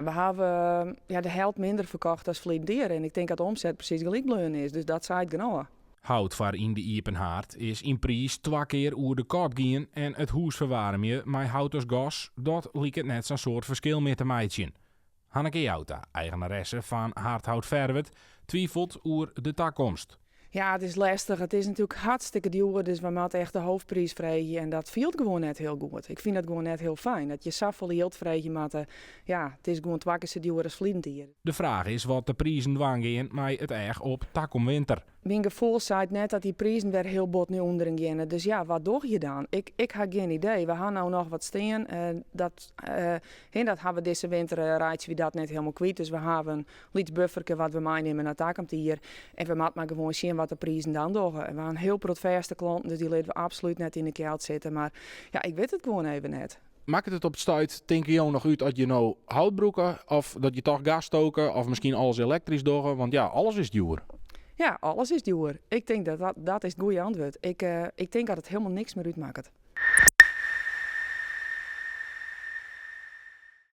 We hawwe, ja, de helte minder ferkocht as ferliden jier en ik tink dat de omset presys gelyk bleaun is, dus dat seit genôch. Hout foar yn de iepen haard is yn priis twa kear oer de kop gien en it hûs ferwaarmje mei hout as gas, dat liket net sa'n soad ferskil mear te meitsjen. Hanneke Jouta, eigenaresse fan Hardhout Ferwert, twivelt oer de takomst. Ja, it is lestich. It is natuerlik hartstikke djoer, dus we moatte echt de hoofdpriis freegje en dat fielt gewoan net hiel goed. Ik fyn dat gewoan net hiel fijn, dat je safolle jild freegje moatte. Ja, it is gewoan twa kear sa djoer as ferliden jier. De fraach is wat de prizen dwaan gean mei it each op takom winter. Myn gefoel seit net dat dy prizen wer hiel bot nei ûnderen geane. Dus ja, wat dogge je dan? Ik ha gjin idee. We ha no noch wat stean. Dat, dat ha we dizze winter reitsje we dat net hielendal kwyt. Dus we hawwe in lyts bufferke wat we meinimme nei takom jier. En we moatte mar gewoan sjen wat de prizen dan dogge. En we ha in hiel protte fêste klanten, dus dy litte we absolút net yn de kjeld sitte. Mar ja, ik wit it gewoan even net. Makket it op it stuit, tinke jo, noch út as je no hout brûke of dat je toch gas stoke of miskien alles elektrysk dogge? Want ja, alles is djoer. Ja, alles is djoer. Ik tink dat dat, dat is it goede antwurd. Ik tink dat it hielendal niks mear útmakket.